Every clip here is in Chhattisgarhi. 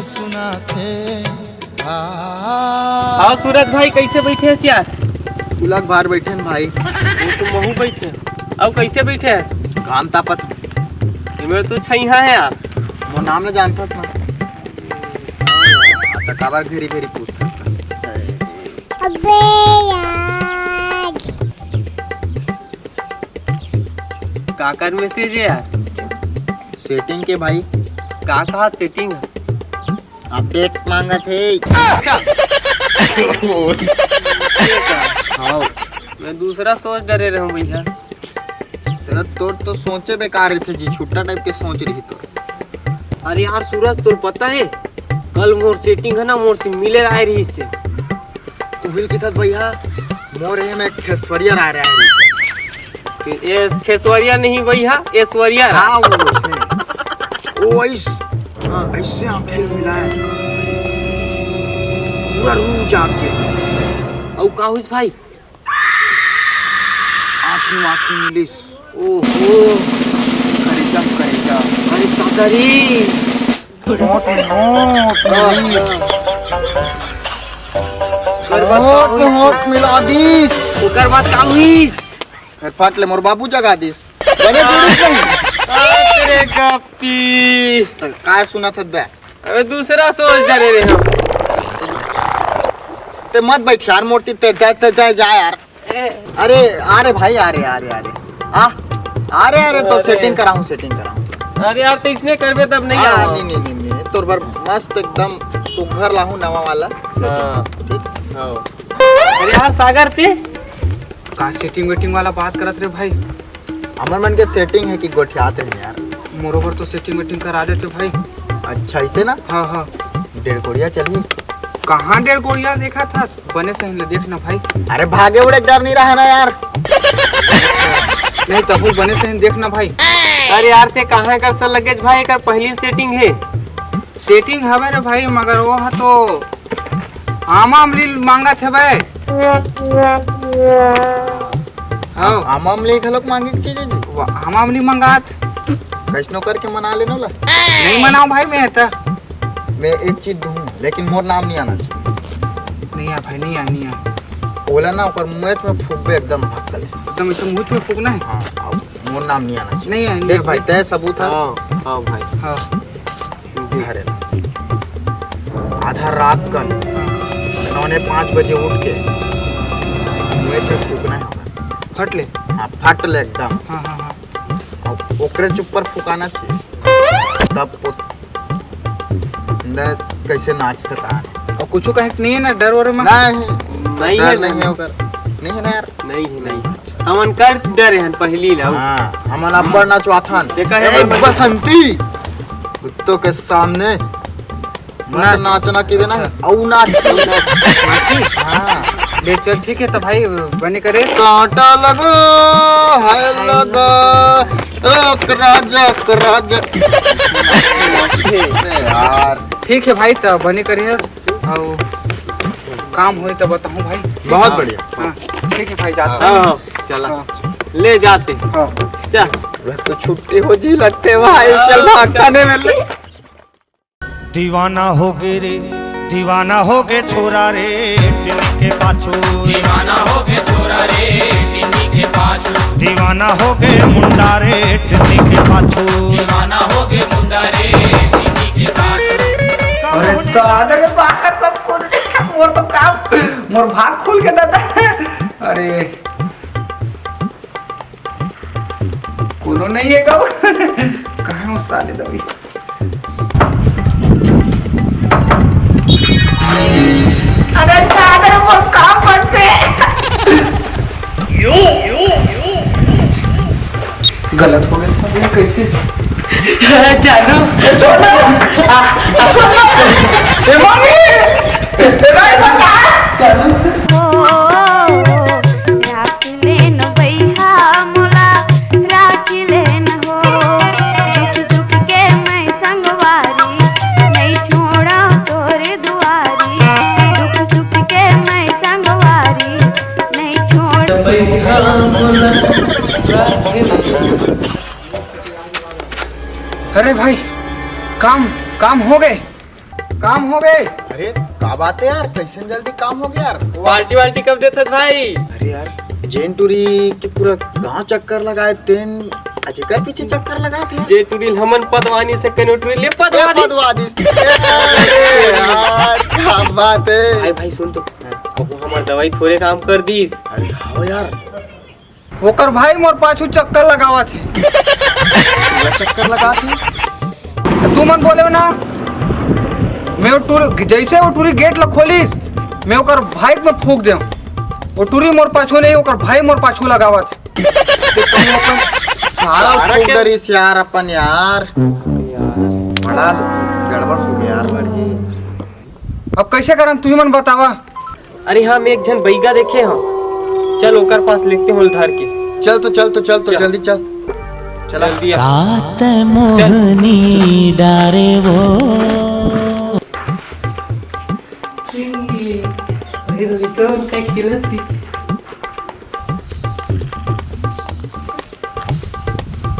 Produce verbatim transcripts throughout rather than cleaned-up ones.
सुनाथे। हाँ सूरज भाई, कैसे बैठे हस यार? पुलक भार बैठे न भाई। वो तो महू बैठे। अउ कैसे बैठे हस? घाम तापत। ये मेरे तो छैहा है यार। मोर नाम ल जानथस ना? हाँ, तो काबर घेरी घेरी पूछथस? अबे यार। काकर मैसेज है यार? सेटिंग के भाई। का कहा सेटिंग? अपडेट मांगत हे। हाँ। मैं दूसरा सोच डरे रहूं भैया। तो तोर तो सोचे बेकार रहिथे जी, छुट्टा टाइप के सोच रही तो। अरे यार सूरज, तोर पता है, कल मोर सेटिंग है ना, मोर से मिले आए रहिस हे। उहिल किथत भैया, मोर ये में खेसवरिया राय रहा है। कि ये खेसवरिया नहीं भैया, ऐश्वर्या राय। हाँ, वो उसने, वो ऐस-, हाँ। ऐसे आंखें मिलाए, पूरा रूह जाग के। अउ का हुइस भाई? आँखी माखी मिलिस। ओहो। करेजा, करेजा। अरे दादा रे। होंठ में होंठ मिलिस। ओकर बाद का होंठ में हुइस? होंठ मिला दिस। ओकर बाद का हुइस? फिर फट ले मोर बाबू जगा दिस। बने जुड़िस नहीं। अरे गप्पी। त काय सुनत हस बे? अबे दूसरा सोच डरे रहे हम। ते मत बैठ यार मोर ती, ते जाए, ते जाए, जा यार। ए। अरे, अरे भाई, अरे, अरे, अरे। आ, अरे, अरे, तो अरे। सेटिंग कराहूँ, सेटिंग कराहूँ। अरे यार, तो इसने करबे तब नहीं हाँ, आवा। नहीं, नहीं, नहीं, नहीं। तोर बर मस्त एकदम सुघर लाहूँ नवा वाला। हाँ। ठीक। हाँ। अरे यार, सागर ते का सेटिंग वेटिंग वाला बात करत रे भाई? हमर मन के सेटिंग है कि गोठियात रहे यार। मोरो बर तो सेटिंग वेटिंग करा देते भाई। अच्छा, ऐसे ना? हाँ, हाँ। डेढ़ कोड़िया चलही। कहाँ डेढ़ कोड़िया देखा था? बने सही ले देख ना भाई। अरे भागे उड़े के डर नहीं रहा ना यार। नहीं तभो बने सही देख ना भाई। अरे यार ते कहाँ कर सल लगेच भाई, एकर पहली सेटिंग है। सेटिंग हवे रे भाई, मगर वो ह तो आमा अमली मांगत हे बे। हाँ। आमा अमली घलोक मांगे के चीज है जी। वा-, आमा अमली मंगात। कैसनो करके मना लेनो ला। नहीं मनाओ भाई, मैं त। मैं एक चीज दूँ, लेकिन मोर नाम नहीं आना चाहिए। नहीं आ भाई, नहीं आ, नहीं आ। ओला ना ओकर मुँह में फूकबे एकदम भक्कल। एकदम ऐसे मुँह में फूकना है? हाँ, अब मोर नाम नहीं आना चाहिए। नहीं आ, नहीं देख आ भाई, भाई। तय सबूत है। हाँ, हाँ भाई। हाँ। धरे ला। आधा रात कन पौने पाँच बजे उठ के मुँहे से फूकना है। फट ले। हाँ, फट ले एकदम। हाँ, हाँ, हाँ। अब ओकरे च ऊपर फुकाना चाहिए। तब ओ-, न कैसे नाचते तार। और कुछ कहे के नहीं है ना, डर वर में? नहीं, नहीं डर है, नहीं नहीं। है ओकर। नहीं है ना यार। नहीं है, नहीं। हमन कर डरे हन पहली ला। हाँ, हमन अब्बड़ नचवाथन। ते कहे ए, हमन बसंती, कुत्तों के सामने मत नाच। नाचना के बिना, अच्छा। अउ नाच। नाची? हाँ। ले चल, ठीक है, तो भाई, बने करे। कांटा लगा है लगा, एक राजा, एक राजा। ए यार। ठीक है भाई, तो बने करे, अउ काम होई तो बताहूँ भाई। बहुत हाँ। बढ़िया। हाँ, ठीक है भाई, जाते हाँ, हैं। हाँ, चला। हाँ। ले जाते। हाँ। चल। तो छुट्टी हो जी लगते भाई, हाँ, चल भागता चल। नहीं मिल। दीवाना हो गए रे, दीवाना हो गए छोरा रे, टिनी के पाछू। दीवाना हो गए छोरा रे, टिनी के पाछू। दीवाना हो गए मुंडा रे, टिनी के पाछू। दीवाना हो गए मुंडा रे, टिनी के पाछू। अरे दादा रे, बाहर सब कुछ, मोर तो काम, मोर भाग खुल के दादा। अरे कोनो नहीं है का? कहाँ है वो साले दवाई? अरे दादा रे, मोर काम बनते। यो, यो, यो। गलत हो गया सब, ये कैसे? जानू। छोड़ ना। आ, आ। ए, मम्मी! ए, भाई, बचा। जानू। ओ, राख लेन बइहा मोला, राख लेन हो। दुख सुख के मैं संगवारी, नहीं छोड़ा तोरे दुआरी। दुख सुख के मैं संगवारी, नहीं छोड़ा। अरे भाई, काम, काम हो गए। काम हो गए। अरे, का बात है यार, कैसन जल्दी काम हो गया यार? पार्टी वार्टी कब देथस भाई? अरे यार, जेन टूरी के पूरा गांव चक्कर लगाए, तेन आज एकर पीछे चक्कर लगाए थे। जे टूरी ल हमन पदवानी से कने टूरी ले पदवा दिस। पदवा दिस। अरे यार, क्या बात है। भाई, भाई, सुन तो, अब वो हमार दवाई थोड़े काम कर दिस। अरे हाँ यार, ओकर भाई मोर पाछू चक्कर लगावत हे। पूरा चक्कर लगात हे। तुमन बोले हो ना, मैं वो टूरी, जैसे वो टूरी गेट ला खोलिस, मैं ओकर भाई में फूंक देव। वो टूरी मोर पाछू नहीं, ओकर भाई मोर पाछू लगावत हे। सारा सारा फूंक के डरिस यार अपन यार। बड़ा गड़बड़ हो गया यार। अब कैसे करन, तुही मन बतावा। अरे हाँ, मैं एक झन बैगा देखे हंव, चल ओकर पास लेगते हंव ओला धर के। चल तो, चल तो, चल तो, चल। जल्दी चल। चला। जल्दी आ। का तै मोहनी डारे वो।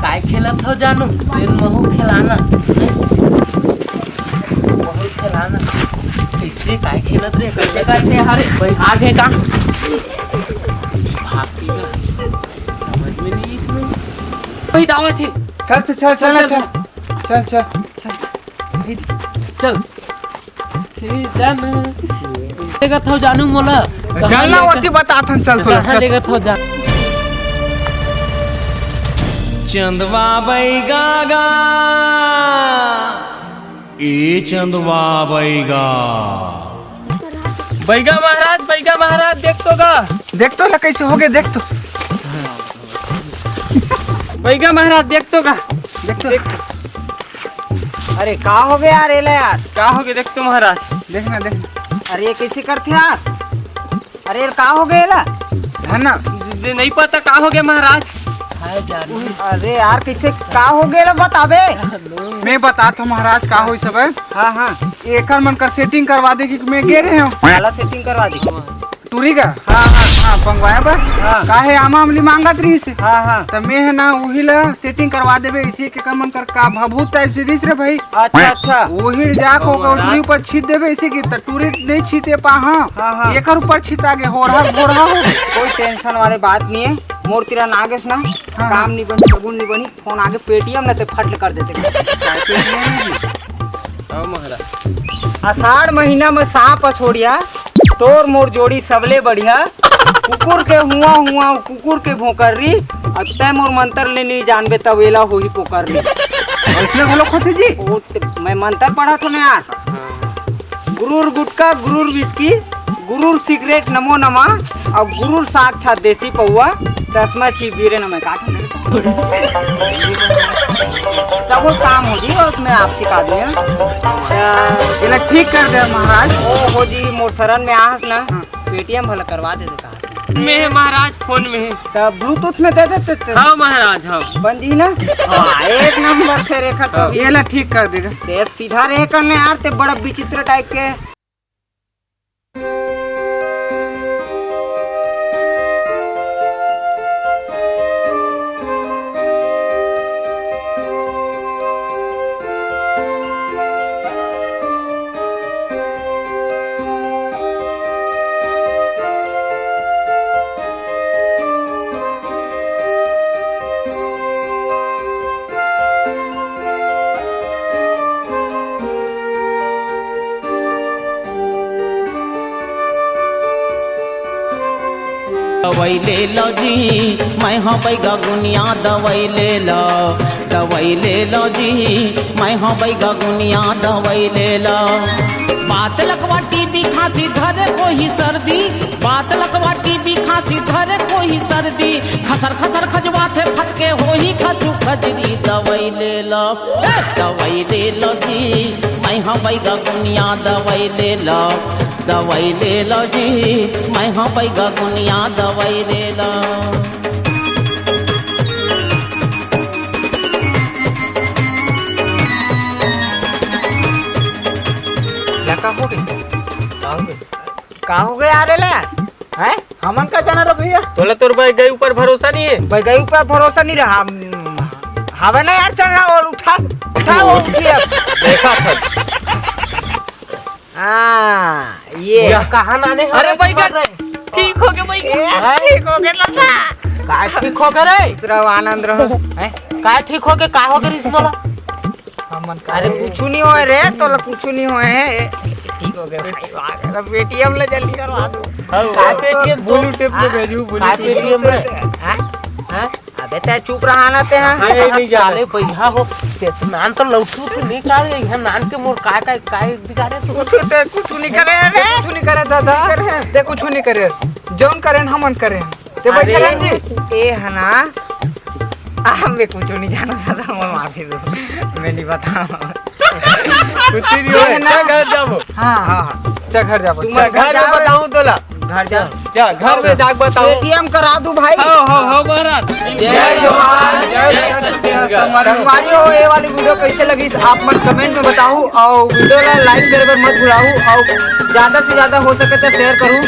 काय खेलत हो जानू? तेन महू खेलाना। महू खेलाना। कैसे काय खेलत रे? कैसे करते? अरे, भाई, आ गए का? कैसे भागती है? समझ में नहीं इसमें। वही दावत है। चल, चल, चल, चल, चल, चल। चल, चल। चल, चल। चल। ए, जान। लेगत हव जानू मोला। चल ना, ओती बताथन, चल थोड़ा, कहाँ चल। लेगत हव जान? चंदवा बैगा गा, ए चंदवा बैगा। बैगा महाराज, बैगा महाराज, देख तो गा। देख तो ला, कैसे हो गए, देख तो। बैगा महाराज, देख तो गा। देख तो। देख। अरे का हो गया यार, एला यार? का हो गया, देख तो महाराज। देख ना, देख। अरे ये कैसे करथे यार? अरे यार, का हो गया एला? है ना? दे-, नहीं पता का हो गया महाराज। हाय जान। अरे यार, कैसे का हो गया एला, बताबे? मैं बतात हंव महाराज, का होइस हवय। हाँ, हाँ। एकर मन कर सेटिंग करवा दे कि मैं गे रहे हंव। काला सेटिंग करवा दे? टूरी का? हाँ, हाँ। हाँ, पंगवाए बर। हाँ। काहे आमा अमली मांगत रहिस हे। हाँ, हाँ। त मैं ह ना उही ला सेटिंग करवा देबे, इसी के का मन कर का भभूत टाइप से दिस रे भाई। अच्छा, अच्छा। उही ल जाके ओ ओकर महाराज। टूरी ऊपर छीत देबे, इसी की त टूरी नहीं छीते पा, हाँ। हाँ, हाँ। एकर ऊपर छीता गे, होरहा, होरहा हो। कोई टेंशन वाले बात नहीं है। मोर तिरा नागेश ना, हाँ, काम हाँ। नहीं बनी, सबून नहीं बनी। फोन आगे पेटीएम न ते फट ले कर देते। काय पेटीएम है जी? हाँ महाराज। आषाढ़ महीना में सांप अछोड़िया, तोर मोर जोड़ी सबले बढ़िया। कुकुर के हुआ हुआ, कुकुर के भोंकर री, अब तै मोर मंत्र ले नहीं जानबे तब एला होही पोकर री। इसमें घलो खोती जी? वो ते, मैं मंत्र पढ़ा था ना यार। गुरुर गुटखा, गुरुर विस्की, गुरुर सिगरेट नमो नमः, और गुरुर साक्षात देसी पौवा, तस्मै श्री वीरे नमः। का ठन? तब वो काम हो जी, उसमें आप सिखा दिए। अ, एला ठीक कर दे महाराज। ओ हो जी, मोर शरण में आहस ना, हाँ। पेटीएम भला करवा दे, दे कहा। में है महाराज, फोन में है। तब ब्लूटूथ में दे दे, ते, ते। हाँ महाराज, हाँ। बन जी ना? हाँ, एक नंबर से रेखा तो हाँ। भी। एला ठीक कर देगा। ते सीधा रहे करने यार, ते बड़ा विचित्र टाइप के। दवाई ले लो जी, मैं हंव बैगा गुनिया, दवाई ले लो, दवाई ले लो जी, मैं हंव बैगा गुनिया, दवाई ले लो। बात लगवा टीबी खांसी धरे कोई सर्दी, बात लगवा टीबी खांसी धरे कोई सर्दी, खसर खसर खजवाथे फटके होही खजू खजरी, दवाई ले लो, ए, दवाई ले लो जी, मैं हंव बैगा गुनिया, दवाई ले लो, दवाई ले लो जी, मैं हंव बैगा गुनिया, दवाई ले लो। लका हो गई। का हो गई? का हो गया यार एला? हैं? हमन का जाना रे भैया? तोला तोर बैगई ऊपर भरोसा नहीं है? बैगई ऊपर भरोसा नहीं रहा। हम, हवे ना यार, चल ना और उठा, उठा और उठी अब। देखा था। हाँ, ये। कहाँ नाने हो अरे रे भाई, तुम्हारे? ठीक हो गए भाई। ए, हैं? ठीक हो गए लल्ला। काय ठीक हो गए रे? दूसरा आनंद रहो। हैं? काय ठीक हो गए, का हो गए रिस बोला? अरे कुछ नहीं होए रे, तोला कुछ नहीं होए है। ठीक हो गए भाई, वाह, तो पेटीएम ले जल्दी करवा दो। हाँ, काय पेटीएम ब्लू टेप में भेजू, ब्लू काय टेप। पेटीएम रे? हैं? हैं? अबे तै चुप रहा ना तै, हाँ। अरे नहीं साले भैया हो, ते नान तो लौटू तू नहीं कर, यहाँ नान के मोर काय, काय, काय बिगाड़े तू? कुछ ते कुछ नहीं करे रे। कुछ नहीं करे दादा, ते कुछ नहीं करे, जौन करे हमन करे। ते बैठे अरे, रहन जी। ए हना, आ, मैं कुछ नहीं जाना दादा, मोर माफी दो, मैं नहीं बताऊँ। कुछ नहीं होए, ना। घर जाबो। हाँ, हाँ, हाँ। चल घर जाबो, तुम चल घर घर में जाओ। बताऊँ तोला। घर जाओ। चल, घर में जाके बताऊँ। पेटीएम करा दूँ भाई। हो, हो, हो, महाराज। जय जोहार, जय छत्तीसगढ़। संगवारी हो, ये वाली वीडियो कैसे लगी, आप मन कमेंट में बताओ और वीडियो ला लाइक करे बर मत भुलाओ और ज्यादा से ज्यादा हो सके तो शेयर करूँ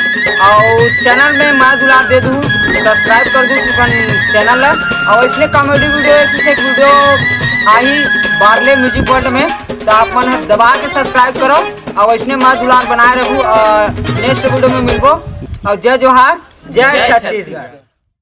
और चैनल में माँ दुलार दे दूँ, सब्सक्राइब कर दूँ तुमन चैनल ला। और इसने कॉमेडी वीडियो, एक से एक वीडियो आई बारले म्यूजिक वर्ल्ड में, तो आप मन दबा के सब्सक्राइब करो और इसने माँ दुलार बनाए रखू। नेक्स्ट वीडियो में मिलबो और जय जोहार, जय जय छत्तीसगढ़।